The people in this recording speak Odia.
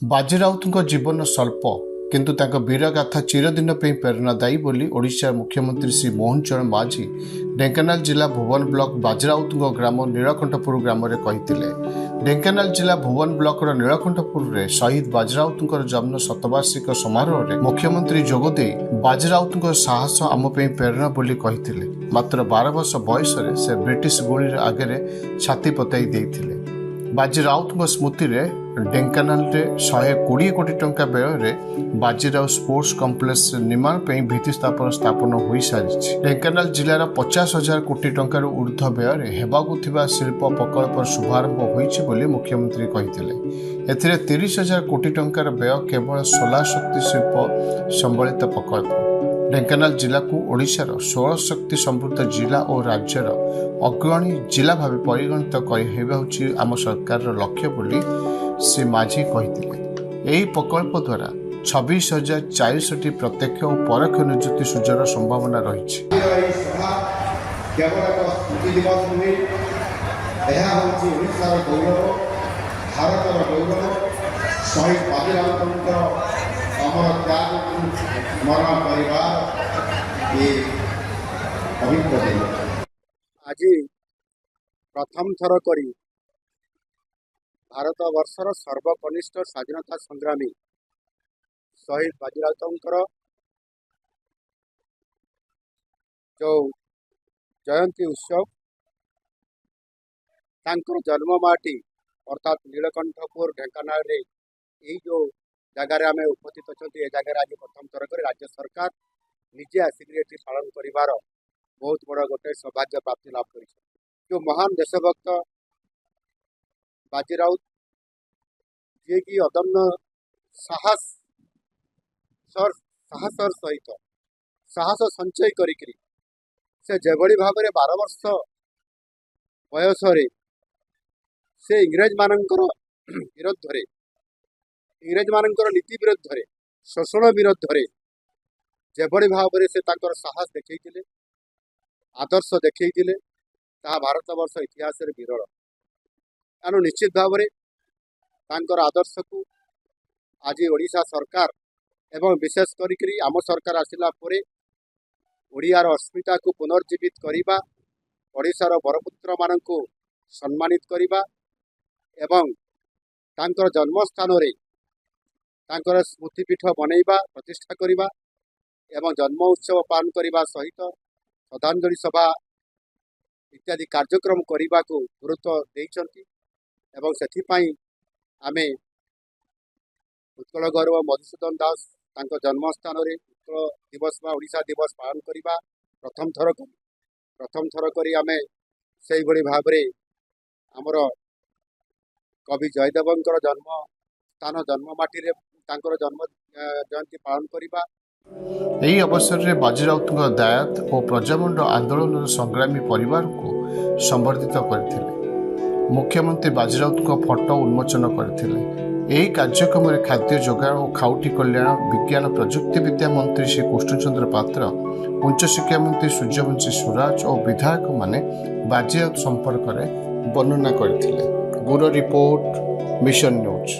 ବାଜି ରାଉତଙ୍କ ଜୀବନ ସ୍ୱଳ୍ପ, କିନ୍ତୁ ତାଙ୍କ ବୀରଗାଥା ଚିରଦିନ ପାଇଁ ପ୍ରେରଣାଦାୟୀ ବୋଲି ଓଡ଼ିଶା ମୁଖ୍ୟମନ୍ତ୍ରୀ ଶ୍ରୀ ମୋହନ ଚରଣ ମାଝୀ ଢେଙ୍କାନାଳ ଜିଲ୍ଲା ଭୁବନ ବ୍ଲକ ବାଜିରାଉତଙ୍କ ଗ୍ରାମ ନୀଳକଣ୍ଠପୁର ଗ୍ରାମରେ କହିଥିଲେ। ଢେଙ୍କାନାଳ ଜିଲ୍ଲା ଭୁବନ ବ୍ଲକର ନୀଳକଣ୍ଠପୁରରେ ଶହୀଦ ବାଜିରାଉତଙ୍କର ଜନ୍ମ ଶତବାର୍ଷିକ ସମାରୋହରେ ମୁଖ୍ୟମନ୍ତ୍ରୀ ଯୋଗଦେଇ ବାଜିରାଉତଙ୍କ ସାହସ ଆମ ପାଇଁ ପ୍ରେରଣା ବୋଲି କହିଥିଲେ। ମାତ୍ର 12 ବର୍ଷ ବୟସରେ ସେ ବ୍ରିଟିଶ ଗୁଳିର ଆଗରେ ଛାତି ପତାଇ ଦେଇଥିଲେ। ବାଜି ରାଉତଙ୍କ ସ୍ମୃତିରେ ଢେଙ୍କାନାଳରେ 120 କୋଟି ଟଙ୍କା ବ୍ୟୟରେ ବାଜିରାଉତ ସ୍ପୋର୍ଟସ କମ୍ପ୍ଲେକ୍ସ ନିର୍ମାଣ ପାଇଁ ଭିତ୍ତିପ୍ରସ୍ତର ସ୍ଥାପନ ହୋଇସାରିଛି। ଢେଙ୍କାନାଳ ଜିଲ୍ଲାର 50,000 କୋଟି ଟଙ୍କାରୁ ଉର୍ଦ୍ଧ୍ୱ ବ୍ୟୟରେ ହେବାକୁ ଥିବା ଶିଳ୍ପ ପ୍ରକଳ୍ପର ଶୁଭାରମ୍ଭ ହୋଇଛି ବୋଲି ମୁଖ୍ୟମନ୍ତ୍ରୀ କହିଥିଲେ। ଏଥିରେ 30,000 କୋଟି ଟଙ୍କାର ବ୍ୟୟ କେବଳ ସୋଲାର ଶକ୍ତି ଶିଳ୍ପ ସମ୍ବଳିତ ପ୍ରକଳ୍ପ। ଢେଙ୍କାନାଳ ଜିଲ୍ଲାକୁ ଓଡ଼ିଶାର ସୌର ଶକ୍ତି ସମୃଦ୍ଧ ଜିଲ୍ଲା ଓ ରାଜ୍ୟର ଅଗ୍ରଣୀ ଜିଲ୍ଲା ଭାବେ ପରିଗଣିତ କରିବା ହେଉଛି ଆମ ସରକାରର ଲକ୍ଷ୍ୟ ବୋଲି ଶ୍ରୀ ମାଝୀ କହିଥିଲେ। ଏହି ପ୍ରକଳ୍ପ ଦ୍ୱାରା 26,400ଟି ପ୍ରତ୍ୟକ୍ଷ ଓ ପରୋକ୍ଷ ନିଯୁକ୍ତି ସୁଯୋଗର ସମ୍ଭାବନା ରହିଛି। ଆଜିର ଏହି ସଭା କେବଳ ଏକ ସ୍ମୃତି ଦିବସ ନୁହେଁ, ଏହା ହେଉଛି ଓଡ଼ିଶାର ଗୌରବ, ଭାରତର ଗୌରବ। ଶହୀଦ ବାଜି ରାଉତଙ୍କର ଅମର ତ୍ୟାଗକୁ ସ୍ମରଣ କରିବାର ଏ ପବିତ୍ର ଦିନ। ଆଜି ପ୍ରଥମ ଥର କରି ଭାରତବର୍ଷର ସର୍ବକନିଷ୍ଠ ସ୍ୱାଧୀନତା ସଂଗ୍ରାମୀ ଶହୀଦ ବାଜିରାଉତଙ୍କର ଯେଉଁ ଜୟନ୍ତୀ ଉତ୍ସବ, ତାଙ୍କର ଜନ୍ମମାଟି ଅର୍ଥାତ୍ ନୀଳକଣ୍ଠପୁର ଢେଙ୍କାନାଳରେ ଏଇ ଯେଉଁ ଜାଗାରେ ଆମେ ଉପସ୍ଥିତ ଅଛନ୍ତି, ଏ ଜାଗାରେ ଆଜି ପ୍ରଥମ ଥର କରି ରାଜ୍ୟ ସରକାର ନିଜେ ଆସିକରି ଏଠି ପାଳନ କରିବାର ବହୁତ ବଡ଼ ଗୋଟେ ସୌଭାଗ୍ୟ ପ୍ରାପ୍ତି ଲାଭ କରିଛନ୍ତି। ଯେଉଁ ମହାନ ଦେଶଭକ୍ତ ବାଜି ରାଉତ, ଯିଏକି ଅଦମ୍ୟ ସାହସର ସହିତ ସାହସ ସଞ୍ଚୟ କରିକିରି ସେ ଯେଭଳି ଭାବରେ 12 ବର୍ଷ ବୟସରେ ସେ ଇଂରେଜମାନଙ୍କର ବିରୁଦ୍ଧରେ, ଇଂରେଜମାନଙ୍କର ନୀତି ବିରୁଦ୍ଧରେ, ଶୋଷଣ ବିରୁଦ୍ଧରେ ଯେଭଳି ଭାବରେ ସେ ତାଙ୍କର ସାହସ ଦେଖେଇଥିଲେ, ଆଦର୍ଶ ଦେଖେଇଥିଲେ, ତାହା ଭାରତବର୍ଷ ଇତିହାସରେ ବିରଳ। ତେଣୁ ନିଶ୍ଚିତ ଭାବରେ ତାଙ୍କର ଆଦର୍ଶକୁ ଆଜି ଓଡ଼ିଶା ସରକାର ଏବଂ ବିଶେଷ କରିକିରି ଆମ ସରକାର ଆସିଲା ପରେ ଓଡ଼ିଆର ଅସ୍ମିତାକୁ ପୁନର୍ଜୀବିତ କରିବା, ଓଡ଼ିଶାର ବରପୁତ୍ରମାନଙ୍କୁ ସମ୍ମାନିତ କରିବା ଏବଂ ତାଙ୍କର ଜନ୍ମସ୍ଥାନରେ ତାଙ୍କର ସ୍ମୃତିପୀଠ ବନେଇବା, ପ୍ରତିଷ୍ଠା କରିବା ଏବଂ ଜନ୍ମ ଉତ୍ସବ ପାଳନ କରିବା ସହିତ ଶ୍ରଦ୍ଧାଞ୍ଜଳି ସଭା ଇତ୍ୟାଦି କାର୍ଯ୍ୟକ୍ରମ କରିବାକୁ ଗୁରୁତ୍ୱ ଦେଇଛନ୍ତି। ଏବଂ ସେଥିପାଇଁ ଆମେ ଉତ୍କଳ ଗୌରବ ମଧୁସୂଦନ ଦାସ ତାଙ୍କ ଜନ୍ମସ୍ଥାନରେ ଉତ୍କଳ ଦିବସ ବା ଓଡ଼ିଶା ଦିବସ ପାଳନ କରିବା ପ୍ରଥମ ଥର କରି ଆମେ ସେଇଭଳି ଭାବରେ ଆମର କବି ଜୟଦେବଙ୍କର ଜନ୍ମ ସ୍ଥାନ, ଜନ୍ମ ମାଟିରେ ତାଙ୍କର ଜନ୍ମ ଜୟନ୍ତୀ ପାଳନ କରିବା। ଏହି ଅବସରରେ ବାଜିରାଉତଙ୍କ ଦାୟାଦ ଓ ପ୍ରଜାମଣ୍ଡଳ ଆନ୍ଦୋଳନର ସଂଗ୍ରାମୀ ପରିବାରକୁ ସମ୍ବର୍ଦ୍ଧିତ କରିଥିଲେ। ମୁଖ୍ୟମନ୍ତ୍ରୀ ବାଜିରାଉତଙ୍କ ଫଟୋ ଉନ୍ମୋଚନ କରିଥିଲେ। ଏହି କାର୍ଯ୍ୟକ୍ରମରେ ଖାଦ୍ୟ ଯୋଗାଣ ଓ ଖାଉଟି କଲ୍ୟାଣ, ବିଜ୍ଞାନ ପ୍ରଯୁକ୍ତିବିଦ୍ୟା ମନ୍ତ୍ରୀ ଶ୍ରୀ କୃଷ୍ଣଚନ୍ଦ୍ର ପାତ୍ର, ଉଚ୍ଚଶିକ୍ଷା ମନ୍ତ୍ରୀ ସୂର୍ଯ୍ୟବଂଶୀ ସୁରଜ ଓ ବିଧାୟକମାନେ ବାଜିରାଉତ ସମ୍ପର୍କରେ ବର୍ଣ୍ଣନା କରିଥିଲେ। Bureau report, mission news.